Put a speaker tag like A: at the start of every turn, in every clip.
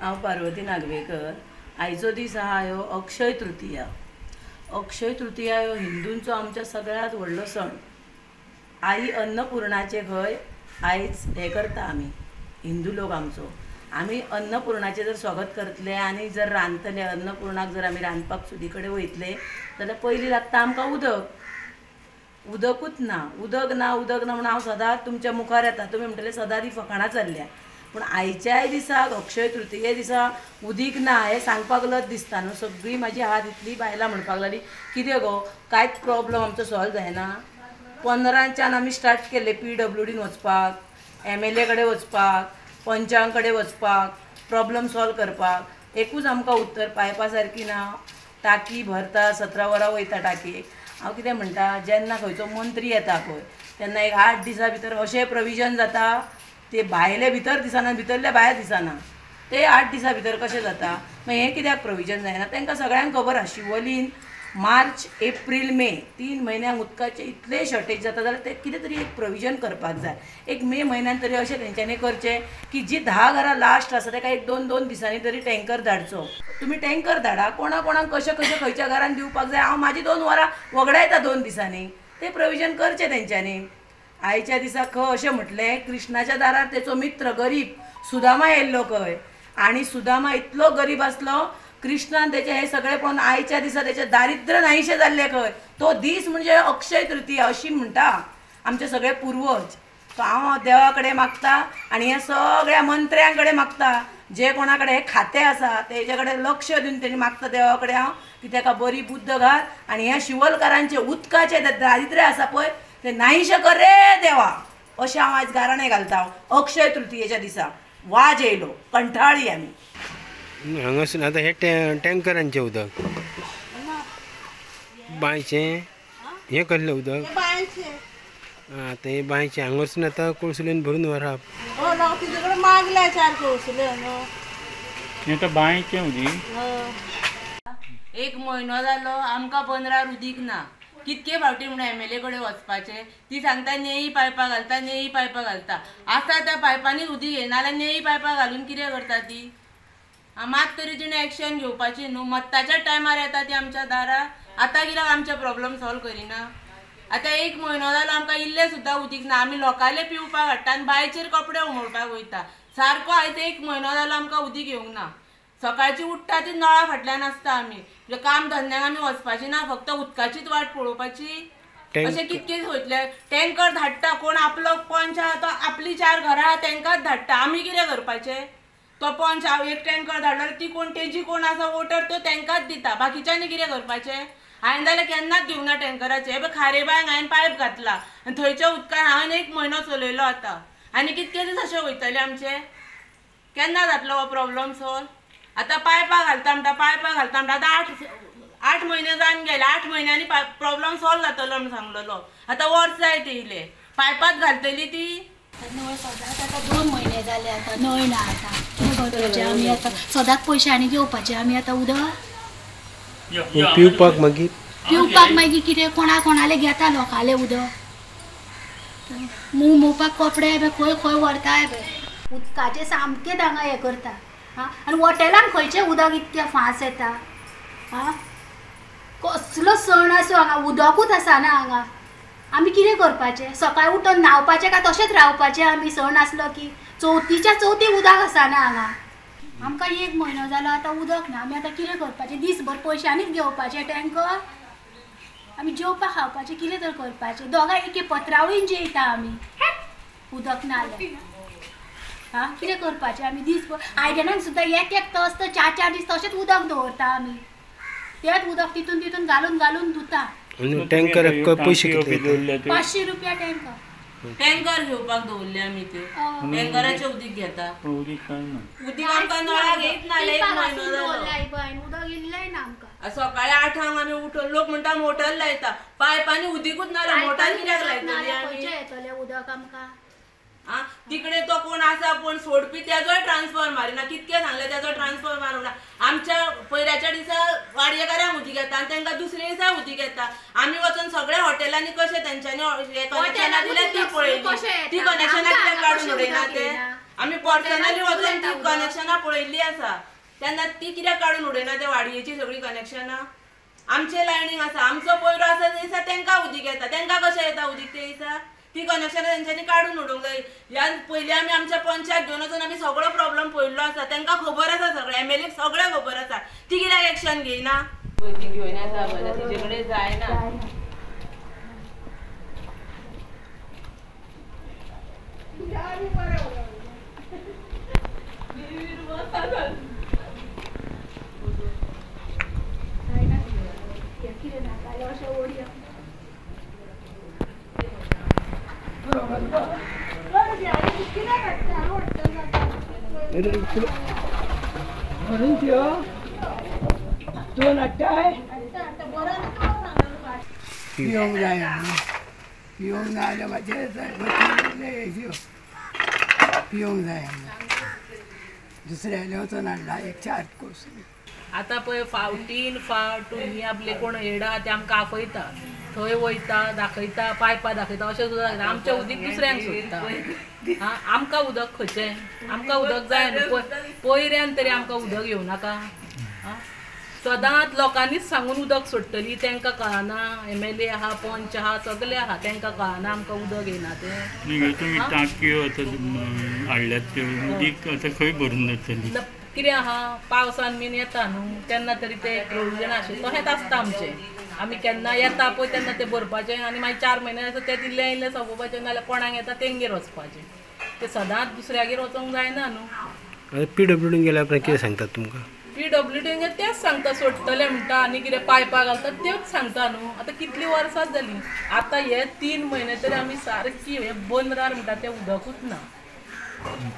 A: हांव पार्वती नागवेकर. आयचो दीस आहा ह्यो अक्षय तृतीया. अक्षय तृतीया ह्यो हिंदूंचो आमच्या सगळ्यांत व्हडलो सण. आई अन्नपूर्णाचें खंय आयज हें करता आमी हिंदू लोक आमचो. आमी अन्नपूर्णाचें जर स्वागत करतले आनी जर रांदतले, अन्नपूर्णाक जर आमी रांदपाक चुली कडेन वयतले जाल्यार पयलीं लागता आमकां उदक. उदकूच ना, उदक ना, उदक ना म्हणून हांव सदांच तुमच्या मुखार येता. तुमी म्हणटले सदां ती फकाणां चल्ल्या, पूण आयच्याय दिसाक अक्षय तृतीये दिसा उदीक ना हें सांगपाक लज दिसता न्हू. सगळीं म्हाजी हात इतली बायलां म्हणपाक लागली कितें गो कांयच प्रॉब्लम आमचो सॉल्व जायना. 15च्यान आमी स्टार्ट केल्लें PWDन वचपाक, MLA कडेन वचपाक, पंचां कडेन वचपाक, प्रॉब्लम सॉल्व करपाक. एकूच आमकां उत्तर पायपा सारकी ना. टाकी भरता 17 वरां वयता टाकयेक. हांव कितें म्हणटा, जेन्ना खंयचो मंत्री येता पळय तेन्ना एक 8 दिसां भितर अशें प्रोविजन जाता ते भायले भितर दिसना, भितरले भायर दिसना. ते 8 दिसां भितर कशें जाता? मागीर हें कित्याक प्रोविजन जायना? तांकां सगळ्यांक खबर आसा शिवोलीन मार्च एप्रील मे 3 म्हयन्यांक उदकाचें इतलें शॉर्टेज जाता जाल्यार ते कितें तरी एक प्रोविजन करपाक जाय. एक मे म्हयन्यान तरी अशें तेंच्यांनी करचें की जी 10 घरां लास्ट आसा ताका एक 2-2 दिसांनी तरी टँकर धाडचो. तुमी टँकर धाडा, कोणा कोणाक कशें कशें खंयच्या घरान दिवपाक जाय. हांव म्हाजी 2 वरां वगडायता 2 दिसांनी. ते प्रोविजन करचें तेंच्यांनी. आयच्या दिसा खंय अशें म्हटलें, कृष्णाच्या दारार तेचो मित्र गरीब सुदामा येयल्लो खंय, आनी सुदामा इतलो गरीब आसलो कृष्णान तेचें हें सगळें पळोवन आयच्या दिसा तेचें दारिद्र्य नाहीशें जाल्लें खंय. तो दीस म्हणजे अक्षय तृतीया अशी म्हणटा आमचे सगळे पुर्वज. सो हांव देवा कडेन मागता आनी ह्या सगळ्या मंत्र्यां कडेन मागता, जे कोणा कडेन हें खातें आसा तेजे कडेन लक्ष दिवन तेणी मागता देवा कडेन हांव की तेका बरी बुद्द घाल आनी ह्या शिवोलकारांचें उदकाचें दारिद्र्य आसा पळय तें नाहीशें कर रे देवा, अशें हांव आयज गाराणें घालता. हांव अक्षय तृतीयेच्या दिसा वाज येयलो, कंठाळी आमी.
B: हांगासून आतां हे टँकरांचें उदक बांयचें हें कसलें उदक? आतां हें बांयचें हांगासून आतां कोळसुल्यान भरून व्हरप.
C: हें बांयचें उदीक.
D: 1 म्हयनो जालो आमकां 15 उदीक ना. कितके फावटी म्हणून MLA कडेन वचपाचें? ती सांगता नेयी पायपां घालता, नेयी पायपां घालता. आसा त्या पायपांनीच उदीक येना जाल्यार नेयी पायपां घालून कितें करता ती? मात तरी तिणें एक्शन घेवपाची न्हू. मत्ताच्या टायमार येता ती आमच्या दारार. आतां कित्याक आमचे प्रॉब्लम सॉल्व करिना? आतां 1 म्हयनो जालो आमकां इल्लें सुद्दां उदीक ना. आमी लोकांले पिवपाक हाडटा आनी बांयचेर कपडे उमळपाक वयता. सारको आयज 1 म्हयनो जालो आमकां उदीक येवंक ना. सकाळची उठ्ठा ती नळा फाटल्यान आसता आमी. म्हणजे काम धंद्याक आमी वचपाची ना, फक्त उदकाचीच वाट पळोवपाची. अशें कितके वयतले? टँकर धाडटा, कोण आपलो पंच आहा तो आपली 4 घरां आहा तेंकांच धाडटा. आमी कितें करपाचें? तो पंच एक टँकर धाडलो ती कोण तेजी कोण आसा वोटर तो तेंकांच दिता, बाकीच्यांनी कितें करपाचें? हांवें जाल्यार केन्नाच घेवंक ना टँकराचें. हे पळय खारेबांयक हांवें पायप घातला आनी थंयच्या उदकान हांवें 1 म्हयनो चलयलो आतां. आनी कितके दीस अशें वयतले आमचे? केन्ना जातलो हो प्रॉब्लम सॉल्व? आतां पायपां घालता म्हणटा, पायपां घालता म्हणटा. आतां 8 म्हयने जावन गेले. 8 म्हयन्यांनी प्रॉब्लम सॉल्व जातलो म्हूण सांगलेलो. आतां वर्स जायत येयलें, पायपांच घालतली ती.
E: नळ सदांच आतां 2 म्हयने जाले आतां नळ ना. आतां कितें करपाचें आमी? आतां सदांच पयशांनी घेवपाचें आमी आतां उदक
B: पिवपाक. मागीर
E: पिवपाक मागीर कितें कोणा कोणाले घेता लोकांले उदक. मुवपाक कपडे बी खंय खंय व्हरताय बी. उदकाचें सामकें हांगा हें करता. आं, आनी हॉटेलान खंयचें उदक इतकें फास्ट येता? आं, कसलो सण आसूं हांगा उदकूच आसना हांगा. आमी कितें करपाचें? सकाळी उठून न्हांवपाचें काय तशेंच रावपाचें आमी? सण आसलो की चवथीच्या चवथीक उदक आसना हांगा. आमकां 1 म्हयनो जालो आतां उदक ना. आमी आतां कितें करपाचें? दीसभर पयशांनीच घेवपाचें टँकर? आमी जेवपाक खावपाचें कितें तर करपाचें? दोगांय एके पत्रावळीन जेयता आमी उदक ना जाल्यार. आं, कितें करपाचें आमी दीसभर? आयदनांक सुद्दां एक एक तस तर 4-4 दीस तशेंच उदक दवरता आमी. तेंच उदक तितून तितून घालून घालून धुता.
B: टँकर पयशे कितले?
E: 500 रुपया टँकर.
D: टँकर घेवपाक दवरले आमी ते. टँकराचें उदीक घेता. उदीक आमकां नळाक येत ना. 1 म्हयनो जालो
E: उदक इल्लें ना आमकां.
D: सकाळी 8 आमी उठून लोक म्हणटा मोटर लायता, पायपांनी उदीकूच ना. मोटर कित्याक लायतली आमी?
E: येतलें उदक आमकां.
D: आं, तिकडे तो कोण आसा कोण सोडपी तेजोय ट्रान्सफर मारिना. कितके सांगलें तेजो ट्रान्सफर मारूंक ना. आमच्या पयल्याच्या दिसा वाडयेकारांक उदीक येता आनी तांकां दुसरे दिसा उदीक येता. आमी वचून सगळ्या हॉटेलांनी कशें तेंच्यांनी कनेक्शनां दिल्या ती पळयली, ती कनेक्शनां कित्याक काडून उडयना ते? आमी पर्सनली वचून ती कनेक्शनां पळयल्ली आसा तेन्ना ती कित्याक काडून उडयना त्या वाडयेची सगळीं कनेक्शनां. आमचे लायनींग आसा, आमचो पयरो आसा ते दिसा तेंकां उदीक येता, तेंकां कशें येता उदीक ते दिसा? ती कनेक्शनां तेंच्यांनी काडून उडोवंक जाय. ह्या पयलीं आमी आमच्या पंचायत घेवन वचून आमी सगळो प्रॉब्लम पळयल्लो आसा, तेंकां खबर आसा, सगळें एम एल एक सगळें खबर आसा, ती कित्याक एक्शन घेयना? ती घेवन येता तिचे कडेन जायना.
C: पिवंक जाय, पिवंक ना जाल्यार मातशें पिवंक जाय. दुसऱ्याले वचून हाडला एक 4 कोस.
F: आतां पळय फावटीन फावट ही आपले कोण हेड आहा ते आमकां आफयता, थंय वयता, दाखयता, पायपां दाखयता, अशें सुद्दां आमचें उदीक दुसऱ्यांक सोदता. आं, आमकां उदक खंयचें? आमकां उदक जाय न्हू, पयऱ्यान तरी आमकां उदक येवं नाका? आं, सदांच लोकांनीच सांगून उदक सोडटली, तांकां कळना. एम एल ए आहा, पंच आहा, सगळे आहा, तांकां कळना आमकां उदक येना तें.
G: तुमी टांकयो आतां हाडल्यात त्यो उदीक आतां खंय भरून दवरतली?
F: कितें आहा, पावसान बीन येता न्हू तेन्ना तरी ते प्रोविजन आशिल्लें तशेंच आसता आमचें. आमी केन्ना येता पळय तेन्ना तें भरपाचें आनी मागीर 4 म्हयने आसा तें इल्लें इल्लें सोंपोवपाचें, नाजाल्यार कोणाक येता तेंगेर वचपाचें. तें सदांच दुसऱ्यागेर वचोंक जायना न्हू.
B: पी डब्ल्यू डीन गेल्या उपरांत कितें सांगतात तुमकां?
F: पी डब्ल्यू डीन तेंच सांगता, सोडटलें म्हणटा आनी कितें पायपां घालता त्योच सांगता न्हू. आतां कितलीं वर्सां जालीं, आतां हे 3 म्हयने तरी आमी सारकी हे बंदरार म्हणटा तें उदकूच ना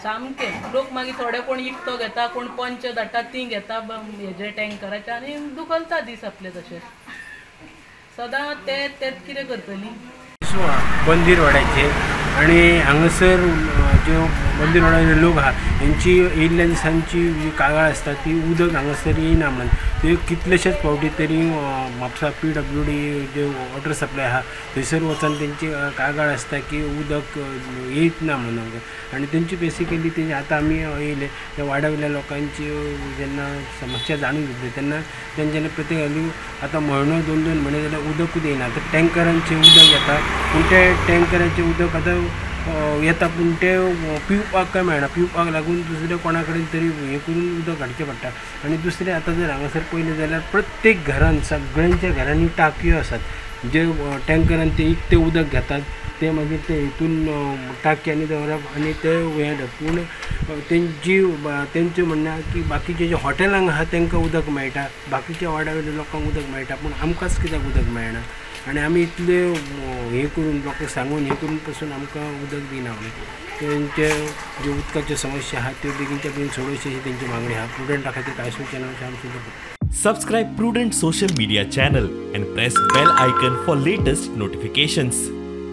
F: सामकें. लोक मागीर थोडे कोण इकतो घेता, कोण पंच धाडटा, तीं घेता हेजे टँकराचे आनी दुखलता दीस आपले. तशें सदां ते तेच कितें करतली.
B: बंदीर वाड्याचे आनी हांगासर ज्यो बंदीर वाड्याचे लोक आहा हेंची येयल्ल्या दिसांची जी कागाळ आसता ती उदक हांगासर येयना म्हणून ते कितलेशेच फावटी तरी Mapusa P W D J water supply आहा थंयसर वचून तेंची कागाळ आसता की उदक येयत ना म्हणून. आनी तेंची बेसिकली तेंची आतां आमी येयले त्या वाड्या वयल्या लोकांची जेन्ना समस्या जाणून घेतली तेन्ना तेंच्यांनी प्रत्येक आतां म्हयनो 2-2 म्हयने जाल्यार उदकूच येयना. आतां टँकरांचें उदक येता पूण ते टँकराचें उदक आतां येता पूण तें पिवपाक काय मेळना, पिवपाक लागून दुसऱ्या कोणा कडेन तरी हें करून उदक हाडचें पडटा. आनी दुसरें आतां जर हांगासर पळयलें जाल्यार प्रत्येक घरान सगळ्यांच्या घरांनी टाकयो आसात, जे टँकरान ते इकतें उदक घेतात ते मागीर ते हितून टाकयांनी दवरप आनी ते हें. पूण तेंची तेंचें म्हणणें आहा की बाकीचे जे हॉटेलांक आहा तांकां उदक मेळटा, बाकीच्या वाड्या वयल्या लोकांक उदक मेळटा, पूण आमकांच कित्याक उदक मेळना? आनी आमी इतले हें करून लोकांक सांगून हें करून पसून आमकां उदक दिना म्हणून तेंचे ज्यो उदकाच्यो समस्या आहा त्यो बेगीनच्या बेगीन सोडोवच्यो अशी तेंची मागणी आहा. प्रुडंटा खातीर कांय सूचना अशें आमी सुद्दां.
H: Subscribe Prudent social media channel and press bell icon for latest notifications.